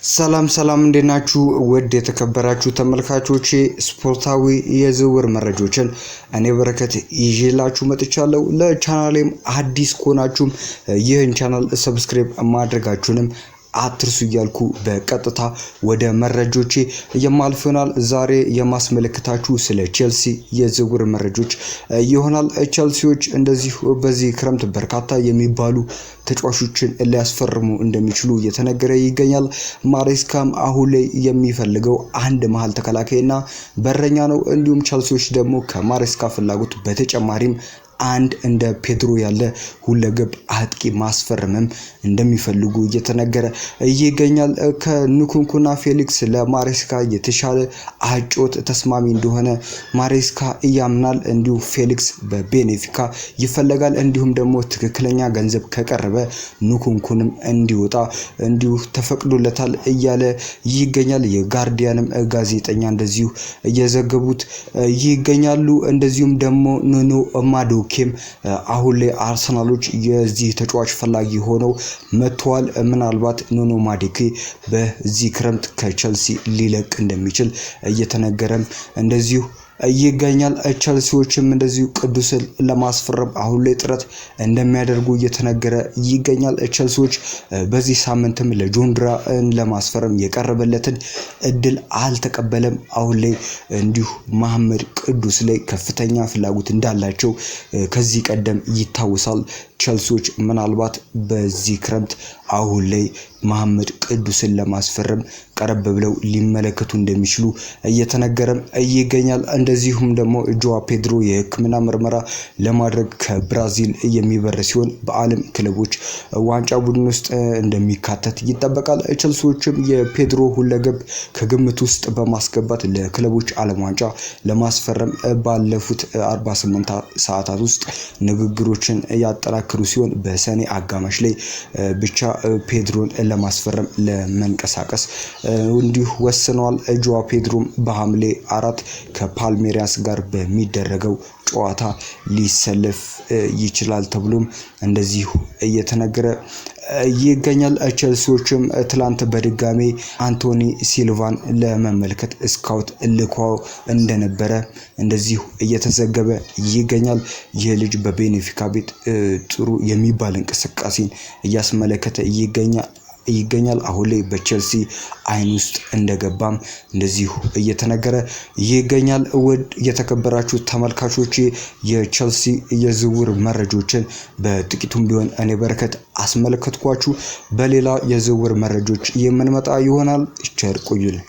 ሰላም ሰላም፣ እንዴት ናችሁ? ውድ የተከበራችሁ ተመልካቾቼ፣ ስፖርታዊ የዝውውር መረጃዎችን እኔ በረከት ይዤላችሁ መጥቻለሁ። ለቻናሌም አዲስ ከሆናችሁም ይህን ቻናል subscribe ማድረጋችሁንም አትርሱ እያልኩ በቀጥታ ወደ መረጆቼ የማልፍ ይሆናል። ዛሬ የማስመለከታችሁ ስለ ቼልሲ የዝውውር መረጆች ይሆናል። ቼልሲዎች እንደዚሁ በዚህ ክረምት በርካታ የሚባሉ ተጫዋቾችን ሊያስፈርሙ እንደሚችሉ እየተነገረ ይገኛል። ማሬስካም አሁን ላይ የሚፈልገው አንድ መሀል ተከላካይና በረኛ ነው። እንዲሁም ቼልሲዎች ደግሞ ከማሬስካ ፍላጎት በተጨማሪም አንድ እንደ ፔድሮ ያለ ሁለገብ አጥቂ ማስፈረምም እንደሚፈልጉ እየተነገረ ይገኛል። ከንኩንኩና ፌሊክስ ለማሬስካ የተሻለ አጮት ተስማሚ እንደሆነ ማሬስካ ያምናል። እንዲሁ ፌሊክስ በቤኔፊካ ይፈለጋል። እንዲሁም ደግሞ ትክክለኛ ገንዘብ ከቀረበ ንኩንኩንም እንዲወጣ እንዲሁ ተፈቅዶለታል እያለ ይገኛል። የጋርዲያንም ጋዜጠኛ እንደዚሁ እየዘገቡት ይገኛሉ። እንደዚሁም ደግሞ ኖኒ ማዱኬ አሁን ላይ አርሰናሎች የዚህ ተጫዋች ፈላጊ ሆነው መጥተዋል። ምናልባት ኖኒ ማዱኬ በዚህ ክረምት ከቸልሲ ሊለቅ እንደሚችል እየተነገረም እንደዚሁ ይገኛል። ቸልሲዎችም እንደዚሁ ቅዱስን ለማስፈረም አሁን ላይ ጥረት እንደሚያደርጉ እየተነገረ ይገኛል። ቸልሲዎች በዚህ ሳምንትም ለጆንድራን ለማስፈረም የቀረበለትን እድል አልተቀበለም። አሁን ላይ እንዲሁ መሐመድ ቅዱስ ላይ ከፍተኛ ፍላጎት እንዳላቸው ከዚህ ቀደም ይታወሳል። ቸልሲዎች ምናልባት በዚህ ክረምት አሁን ላይ መሐመድ ቅዱስን ለማስፈረም ቀረብ ብለው ሊመለከቱ እንደሚችሉ እየተነገረም ይገኛል። እንደዚሁም ደግሞ ጆዋ ፔድሮ የሕክምና ምርመራ ለማድረግ ከብራዚል የሚበር ሲሆን በዓለም ክለቦች ዋንጫ ቡድን ውስጥ እንደሚካተት ይጠበቃል። ቸልሲዎችም የፔድሮ ሁለገብ ከግምት ውስጥ በማስገባት ለክለቦች ዓለም ዋንጫ ለማስፈረም ባለፉት 48 ሰዓታት ውስጥ ንግግሮችን ያጠናክሩ ሲሆን በሰኔ አጋማሽ ላይ ብቻ ፔድሮን ለማስፈረም ለመንቀሳቀስ እንዲሁ ወስነዋል። ጆዋ ፔድሮም በሐምሌ 4 ከፓልሜሪያስ ጋር በሚደረገው ጨዋታ ሊሰለፍ ይችላል ተብሎም እንደዚሁ እየተነገረ ይገኛል። ቸልሲዎችም ትላንት በድጋሜ አንቶኒ ሲልቫን ለመመልከት ስካውት ልኮ እንደነበረ እንደዚሁ እየተዘገበ ይገኛል። ይህ ልጅ በቤኔፊካ ቤት ጥሩ የሚባል እንቅስቃሴን እያስመለከተ ይገኛል። አሁን ላይ በቼልሲ አይን ውስጥ እንደገባም እንደዚሁ እየተነገረ ይገኛል። ውድ የተከበራችሁ ተመልካቾች፣ የቼልሲ የዝውውር መረጃዎችን በጥቂቱም ቢሆን እኔ በረከት አስመለከትኳችሁ። በሌላ የዝውውር መረጃዎች የምንመጣ ይሆናል። ቸር ቆዩልን።